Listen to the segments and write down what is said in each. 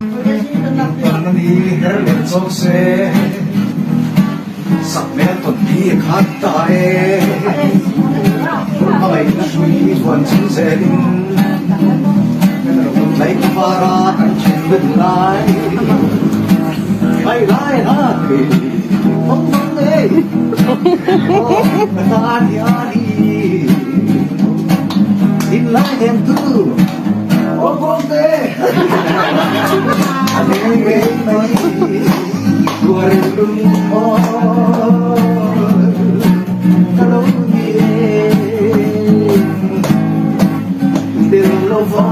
Tan ni her leh chawk se, sak hmel tawn hi a khat ta e. Hmangaihna hrui huan chung zelin, tlai khawvara kan then vel lai. Mai lai na thei vang vang e, aw ka tan hian i thinlai hnem tu. Aw Kawngte! A leng ngei mai tuar lung awi ka lo ni e Tel lo va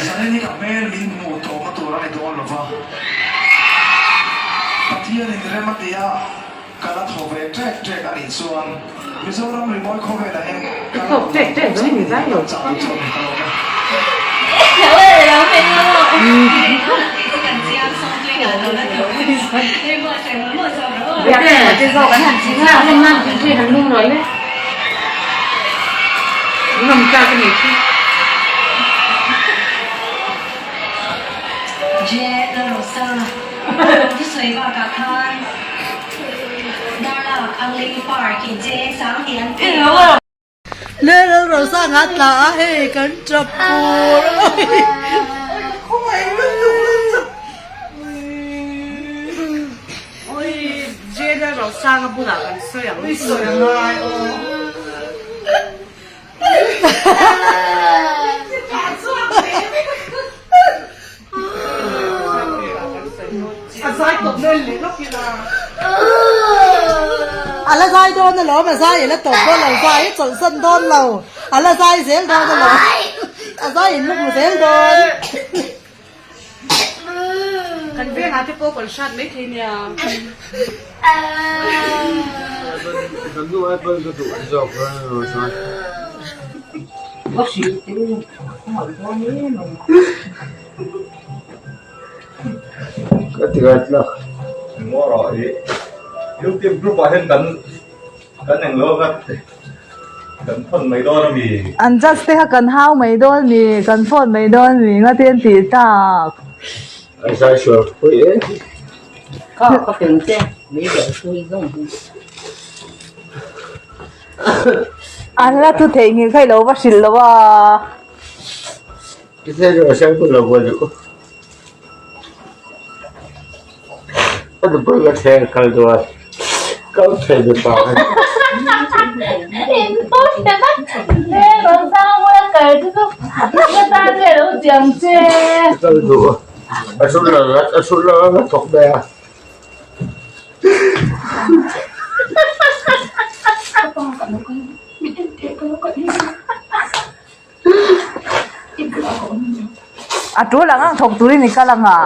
Zanin hi ka hmel min hmuh tawhna tur a ni dawn lo va, Pathianin rem a tia ka la thaw ve ṭek ṭek a nih chuan Mizoram rimawi khawvelah hian ka la rawn lang tawh chauh ni ka chak duh chauh ni ka lawm e. Lalrosanga a tla a hei kan tap pur A la zai dawn alawm, a zai a la tawp dawn lo, zai a chawlhsan dawn lo, a la zai zel dawn alawm, a zai in la hmu zel dawn. Kan vengah te pawh kawn hrat mai thei nia. Ka ti ngai tlak. Maw rawh i YouTube group ah hian kan kan englo kha kan phone mai dawn a mi. An judge te kha kan hau mai dawn mi, kan phone mai dawn mi nga te an tih tak. A zai sual pui e. A hla thu theihnghilh kha i lo va hrilh lo a. A tul ang ang thawk turin i kal ang a.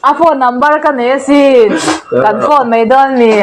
A phone number ka nei asin kan phone mai dawn mi.